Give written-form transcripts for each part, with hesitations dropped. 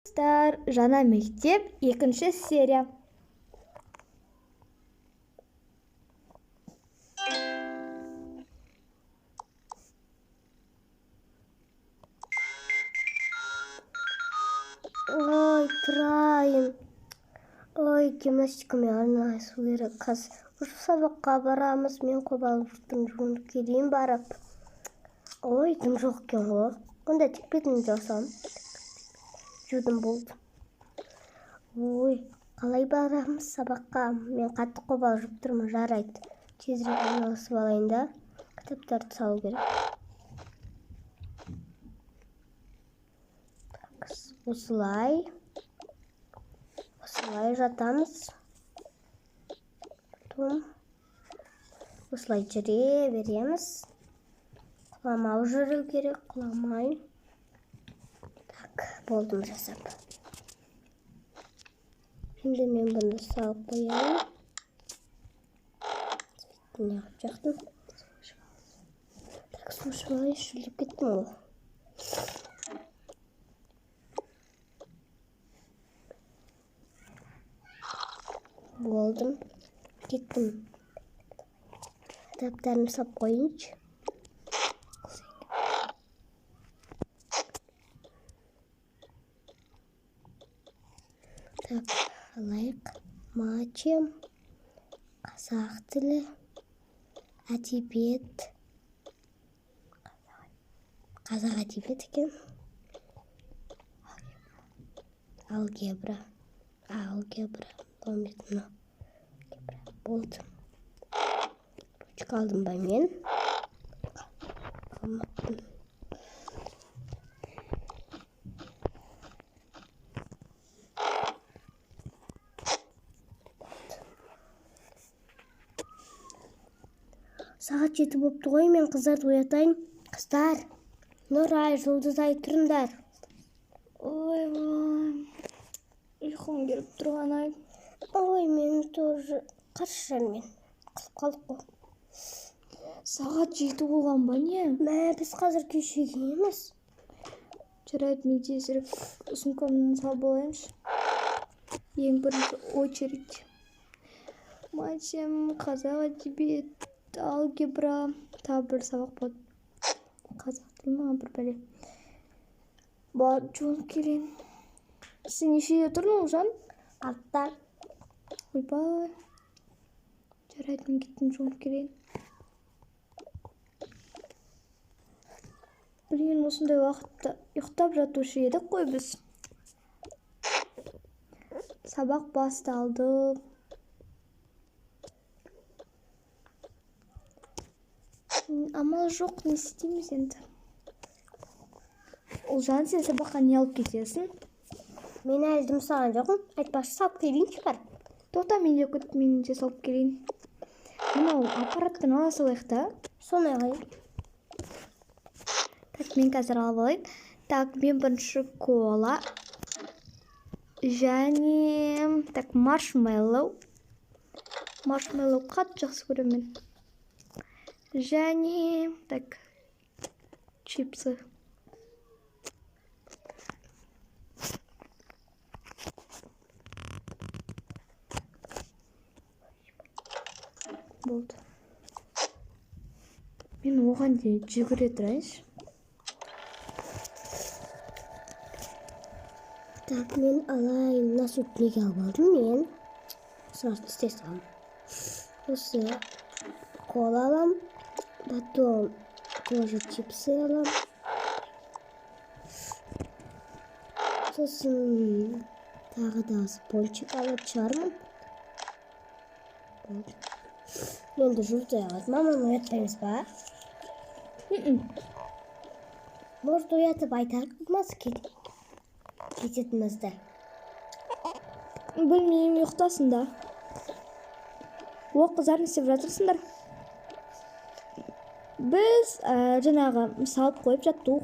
Достар, жаңа мектеп, екінші серия. Ой, тұрайын. Ой, гимнастикамен араласу керек. Қазір уже сабаққа барамыз. Мен қобалжып жуынып келейін барып. Ой, дым жоқ екен ғой. Онда тек бетімді жусам. Жудым, болды. Ой, қалай барамыз сабаққа? Мен қатты қобалжып тұрмын. Жарайды. Тезірек айналысып алайын да. Кітаптарды салу керек. Осылай. Осылай жатамыз. Потом осылай жүре береміз. Құламау жүру керек, құламай. Так, болдым жасап. Енді мен бұны салып қояйын. Неғып жақтым? Так, су ішіп алайын, шөлдеп кеттім ғой. Болдым. Кеттім. Кітаптарымды салып қояйыншы. Так, алайық. Матем, қазақ тілі, әдебиет. Қазақ әдебиет екен. Алгебра. Алгебра. Мынау. Болды. Ручка алдым ба мен? Алмаппын. Сағат 7 болыпты ғой, мен қыздарды оятайын. Қыздар, Нұрай, Жұлдызай, тұрыңдар. Ой, ой, ұйқым келіп тұрған ай. Ой, мен тоже қашан мен қысып қалдық қой. Сағат 7 болған ба не? Мә, біз қазір кешігеміз. Жарайды, мен тезірек сумкамды салып алайыншы. Ең бірінші очередь. Матем, қазақ әдебиет, алгебра, тағы бір сабақ болады. Қазақ тілі маған бір бәле. Барып жуынып келейін. Сен нешеде тұрдың, Ұлжан? 6-та. Ойбай. Жарайды, мен кеттім, жуынып келейін. Блин, осындай уақытта ұйықтап жатушы едік қой біз. Сабақ басталды. Амал жоқ, не істейміз енді? Ұлжан, сен сабаққа не алып кетесің? Мен әлі дым салған жоқпын. Айтпақшы, салып келейінші барып. Тоқта, мен де күт, мен де салып келейін. Мынау аппараттан ала салайық та. Соны алайын. Так, мен қазір алып алайын. Так, мен бірінші кола. Және, так, маршмеллоу. Маршмеллоу қатты жақсы көремін мен. Және, так, чипсы. Болды. Мен оған дейін жүгіре тұрайыншы. Так, мен алайын. Мына сүтті неге алып алдым мен? Сразу істей саламын. Осы кола алам. Потом тоже чипсы алам. Сосын тағы да осы пончик алып шығармын. Болды. Енді жуып алады. Маманы оятпаймыз ба? Может, оятып айтармыз кететінімізді? Білмеймін, ұйықтасын да. О, қыздар, не істеп жатырсыңдар? Біз жаңағы салып қойып жаттық.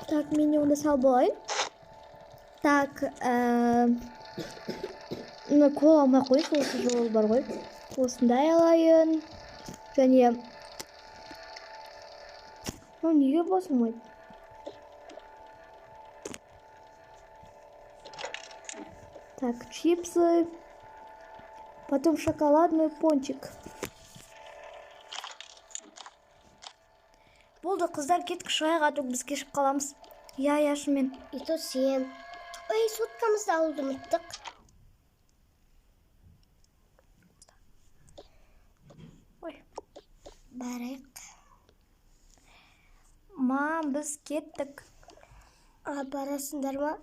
Так, мен де онда салып алайын. Так, мына кола алмай қояйыншы, осы жолы бар ғой. Осындай алайын. Және мынау неге басылмайды? Так, чипсы. Потом шоколадный пончик. Болды, қыздар, кеттік шығайық, а то біз кешігіп қаламыз. Иә, иә, шынымен. И то сен. Ой, соткамызды алуды ұмыттық. Ой. Барайық. Мам, біз кеттік. А, барасыңдар ма?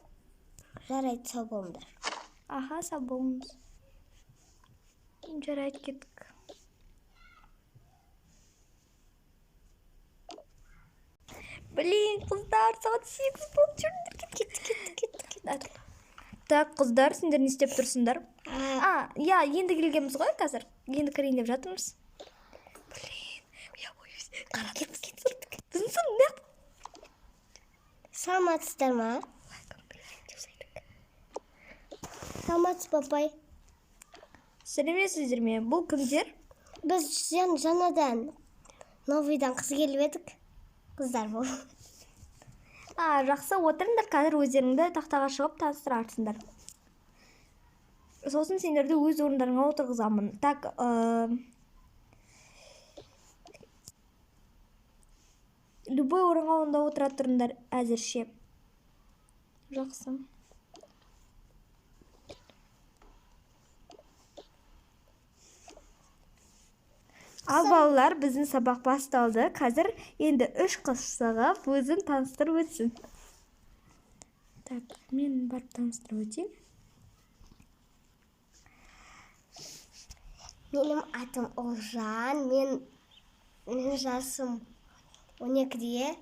Жарайды, сау болыңдар. Аха, сау болыңыз. Жарайды, кеттік. Блин, қыздар, сағат 8 болды, жүріңдер, кеттік, кеттік, кеттік, кеттік. Так, қыздар, сендер не істеп тұрсыңдар? А, иә, енді келгенбіз ғой қазір. Енді кірейін деп жатырмыз. Блин, я боюсь. Қара, кеттік, кеттік, кеттік. Біздің сынып мына. Саламатсыздар ма? Саламатсыз, папай. Сәлеметсіздер ме? Бұл кімдер? Біз жаңадан, новыйдан қыз келіп едік. Қыздар бұл. А, жақсы, отырыңдар, қазір өздеріңді тақтаға шығып таныстырарсыңдар. Сосын сендерді өз орындарыңа отырғызамын. Так, любой орынға онда отыра тұрыңдар әзірше. Жақсы. Ал балалар, біздің сабақ басталды. Қазір енді 3 қыз шығып, өзін таныстырып өтсін. Так, мен барып таныстырып өтейін. Менің атым Олжан, мен жасым 12-де.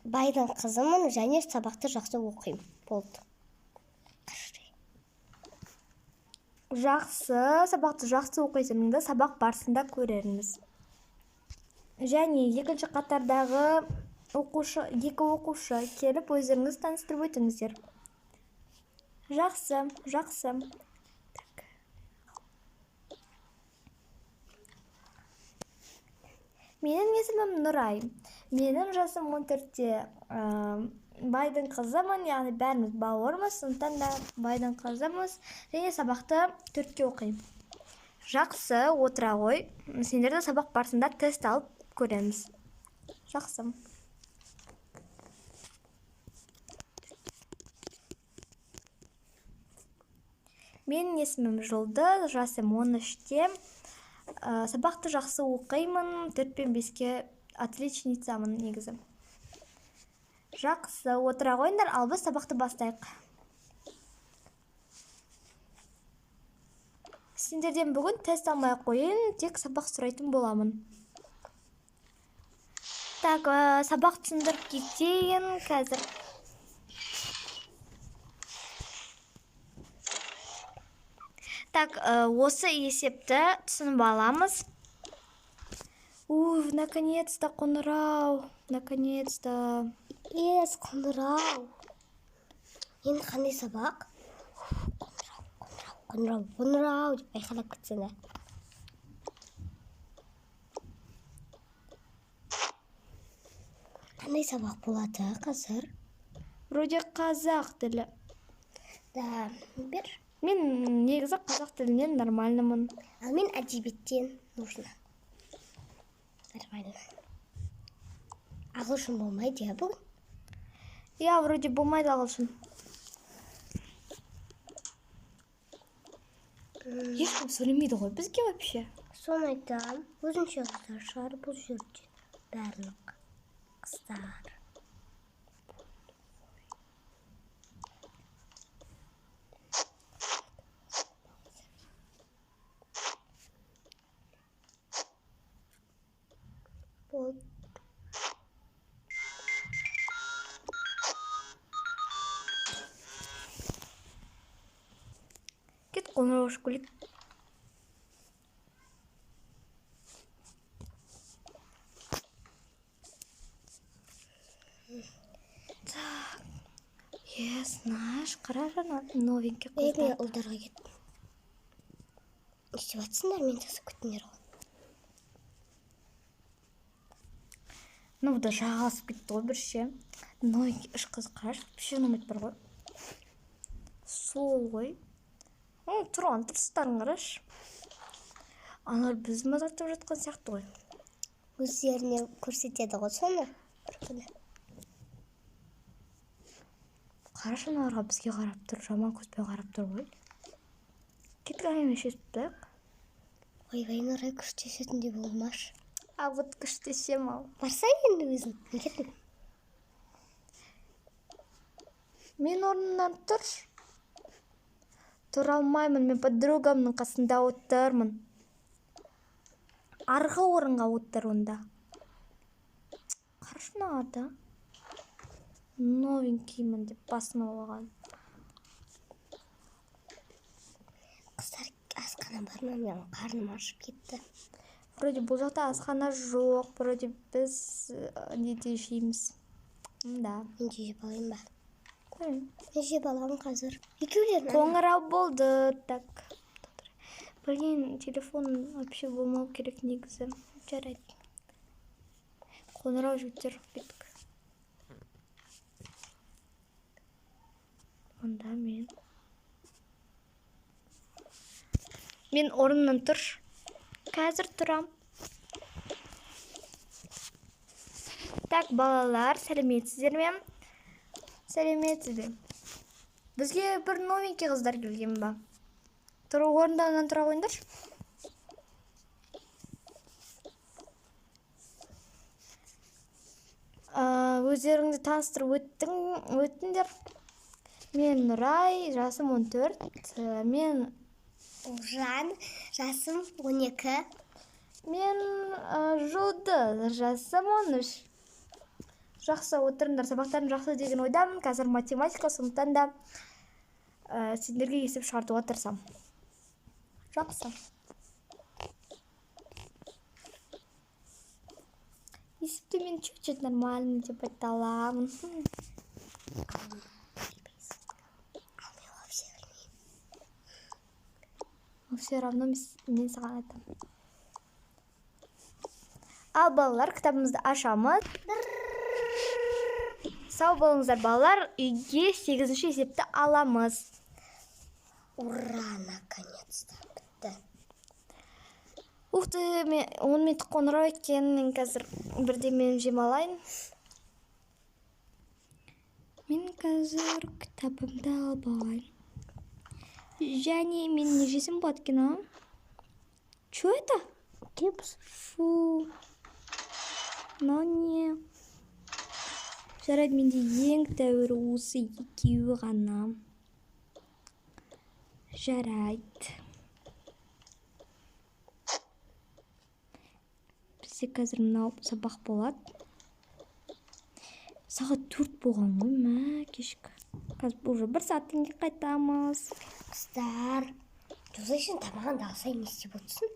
Байдың қызымын және сабақты жақсы оқимын. Болды. Жақсы, сабақты жақсы оқисың да, сабақ барысында көрерміз. Және екінші қатардағы екі оқушы келіп өздеріңіз таныстырып өтіңіздер. Жақсы, жақсы. Так. Менің есімім Нұрай. Менің жасым 14-те. Байдың қызымын, яғни бәріміз бауырмыз, сондықтан да байдың қызымыз. Және сабақты 4-ке оқимын. Жақсы, отыра ғой. Сендер де сабақ барысында тест алып көреміз. Жақсы. Менің есімім Жұлдыз, жасым 13-те. Сабақты жақсы оқимын, 4 пен 5-ке отличницамын негізі. Жақсы, отыра қойыңдар, ал біз сабақты бастайық. Сендерден бүгін тест алмай ақ қояйын, тек сабақ сұрайтын боламын. Так, сабақ түсіндіріп кетейін қазір. Так, осы есепті түсініп аламыз. Уф, наконец-то қоңырау, наконец-то. Ес, қоңырау. Енді қандай сабақ? Қоңырау, қоңырау, қоңырау, қоңырау деп айқайлап кетсең. Қандай сабақ болады қазір? Вроде қазақ тілі. Да, бер. Мен негізі қазақ тілінен нормальнымын. Ал мен әдебиеттен нужно. Нормально. Ағылшын болмайды, иә, бүгін? Иә, вроде болмайды ағылшын. Ешкім сөйлемейді ғой бізге вообще. Соны айтам, өзінше қыздар шығар бұл жерде. Барлық қыздар. Болды. Кет қоңырау школик. Так. Е, знаешь, қара жаңа новенький қыздар. Мен ұлдарға кеттім. Не істеп жатсыңдар, мен тасып күттіңдер ғой. Ну, да жағаласып кетті ғой бірше. Новенький үш қыз қарашы, вообще ұнамайды бар ғой. Сол ғой. Тұрған тұрыстарын қарашы. Аналар бізді мазақтап жатқан сияқты ғой. Өздеріне көрсетеді ғой соны. Бір күні. Қарашы, аналарға бізге қарап тұр, жаман көзбен қарап тұр ғой. Кеттік, әңгіме шешіп тастайық. Ойбай, Нұрай, күштесетіндей болмашы. А вот күштесем ал. Барсай енді өзің. Мен кеттім. Мен орнымнан тұршы. Тұра алмаймын, мен подругамның қасында отырмын. Арғы орынға отыр онда. Қарашы мыналарды. Новенькиймін деп басын алған. Қыздар, асхана бар ма? Менің қарным ашып кетті. Вроде бұл жақта асхана жоқ. Вроде біз неде жейміз. Да. Мен де жеп алайын ба? Мен жеп аламын қазір. Екеулерін. Қоңырау болды. Так. Блин, телефон вообще болмау керек негізі. Жарайды. Қоңырау, жігіттер, кеттік. Онда мен. Мен орнымнан тұр. Қазір тұрам. Так, балалар, сәлеметсіздер ме? Сәлеметсіз бе? Бізге бір новенький қыздар келген ба? Тұр, орындарынан тұра қойыңдаршы. Өздеріңді таныстырып өттіңдер. Мен Нұрай, жасым 14. Мен Ұлжан, жасым 12. Мен Жұлдыз, жасым 13. Жақсы отырыңдар, сабақтарым жақсы деген ойдамын. Қазір математика, сондықтан да сендерге есеп шығартуға тырысамын. Жақсы. Есепті мен чуть-чуть нормально деп айта аламын. Но все равно мен саған айтамын. Ал балалар, кітабымызды ашамыз. Сау болыңыздар, балалар. Үйге 8-ші есепті аламыз. Ура, наконец-то бітті. Ух ты, мен 10 минут қоңырау екен. Мен қазір бірдемені жем алайын. Мен қазір кітабымды алып алайын. Және мен не жесем болады екен, а? Чё это? Чипс. Фу. Но не. Жарайды, менде ең тәуірі осы екеуі ғана. Жарайды. Бізде қазір мынау сабақ болады. Сағат 4 болған ғой, мә, кешкі. Қазір уже 1 сағаттан кейін қайтамыз. Қыздар, Жоза, сен тамағыңды алсай, не істеп отырсың?